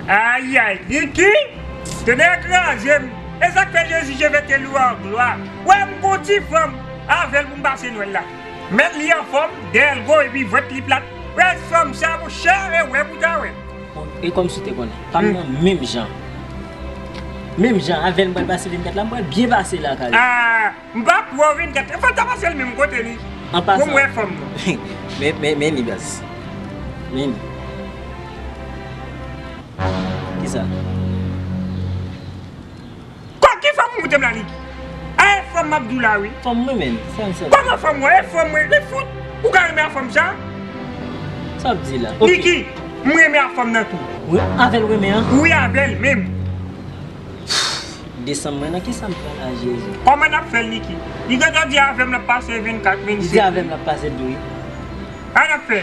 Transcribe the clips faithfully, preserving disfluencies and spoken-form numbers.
Ayay, Niki, tonnè kraze m. E sa k fè Jezi je vete lou an glwa. Wè m gon ti fanm avè l pou m pase Nwèl la. Men li anfòm, dèyè l gwo epi vant li plat. Wè fanm sa monchè, e wè pou ta wè. E kòmsi w te konnen, pa m nan menm jan. Menm jan avè l m pral pase vennkat la, m pral byen pase lakay ou. Ah, m pa kwè w vennkat. Fò ta pase l menm kote li. An pasan. Pou m wè fanm nan. Men, men, men li baz. Men li. Kisa? Kwa, ki fanm ou moute m la, Niki? A, e fanm m ap di w la, wi. Fanm mwen menm, sa, sa. Kòman fanm mwen? E fanm mwen, li fout. Ou ka renmen a fanm sa? Sa w ap di la? Ok. Niki, m renmen a fanm nan tou. Wi, avè l renmen an? Wi, avè l menm. Desanm mwen nan kisa m pran la, Jezi? Kòman n ap fè l, Niki? Li gentan di avè m l ap pase vennkat, vennsenk. Li di avè m l ap pase tou, wi. Sa n ap fè?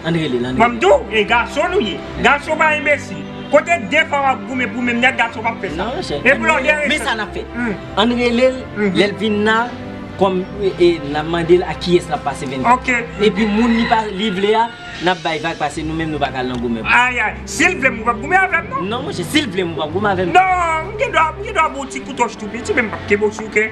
Ann rele l, ann rele l. Ban m di w, e gason nou ye. Gason pa enbesil. Kote de fwa w ap goumen pou menm nèg, gason p ap fè sa. Non, monchè. E pou lòt de. Men sa n ap fè. Ann rele l, lè l vin la, kòm, e, e, n a mande l a kiyès l ap pase vennkat. Ok. Epi moun li pa, li vle a, n ap bay vag pase nou menm nou pa ka al nan goumen. Ayay, si l vle m, ou p ap goumen avè m, non? Non, monchè, si l vle m, ou p ap goumen avè m. Non, m gen dwa, m gen dwa ba w ti kout wòch tou piti, men m p ap kenbe w sou kè.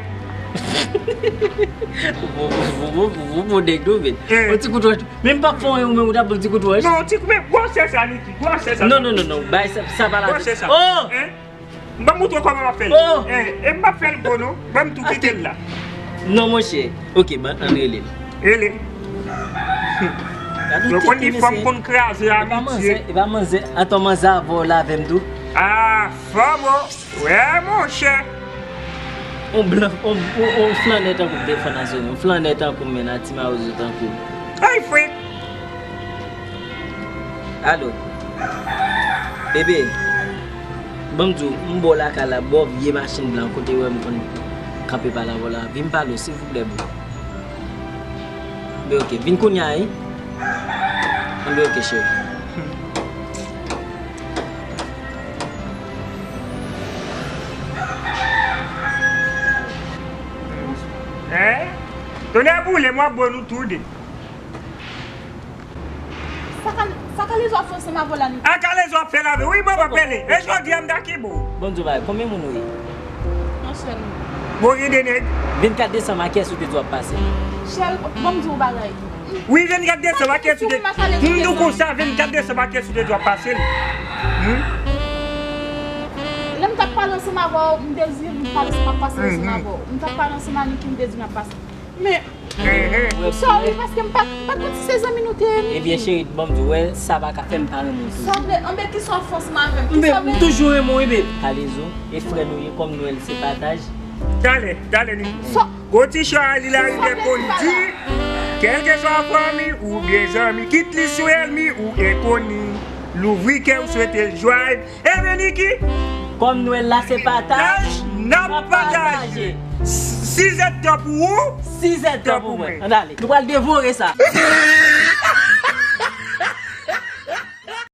Ou bon nèg tou, men. Eh. Yon ti kout wòch tou. Men m p ap fè w anyen, ou menm ou t ap ba l ti kout wòch. Non, ti kout, men gwosè sa, Niki, gwosè sa. Non, non, non, non, bay sa, sa pa la. Gwosè sa. Oh! Hein? M pa montre w kòman m ap fè l. Oh! Eh, e m p ap fè l gwo non. Ban m tou kite l la. Non, monchè. Ok, ban, ann rele l. Rele. Gade yo konn di fanm konn kraze amitye. E pa manzè, e pa manzè. Atò manzè avè w la avè m tou. Ah, fanm, oh. Wè, monchè. On blan, on, on, on flannè tankou m defann aswè, on flannè tankou m, men a ti mawozo tankou m. Ay, frik. Alo. Bebe, ban m di w, m bò lakay la, bò vye machin blan, kote w wè m konn kanpe pale avè w la. Vin pale w, silvouplè, bro. Anben, ok, vin kounye a, wi. Anben, ok, cheri. Hein? Tonnè boule m, w ap bwè nou tou de. Sa ka, sa ka lezon ap fè ansanm avè w la, Niki? A ka lezon ap fè la, wi, mwen p ap rele. E jodi a m ta kenbe w. Bon, di w bagay, konbyen moun ou ye? Yon sèl moun. Bon, gen de nèg. Vennkat desanm, a kiyès ou te di w ap pase? Chèl, bon, m di w bagay. Wi, vennkat desanm, a kiyès ou te, m di w konsa, vennkat desanm, a kiyès ou te di w ap pase l? Hmm? Lè m t ap pale ansanm avè w, m te di m pale, m ap pase ansanm avè w. M t ap pale ansanm a Niki, m te di m ap pase. Men, sorry, paske m pa, m pa t konn si se zanmi nou te ye, Niki. Ebyen, cheri, ban m di w, wè, sa pa ka fè m pa renmen w toujou. Sa w vle, anben, kisa w ap fè ansanm avè m? Kisa w vle? M toujou renmen w, ebyen. Kalezo, e frè nou ye, kòm nou wè l se pataj. Talè, talè, Niki. Sa Gwo ti Charly la rive konn di, kèlkeswa fanmi oubyen zanmi, kit li sou ènmi ou enkoni, louvri kè w swete l jway. Ebyen, Niki, kòm Nwèl la se pataj, n ap pataje. Sizèdtan pou ou, sizèdtan pou mwen. Ann ale. Nou pral devore sa.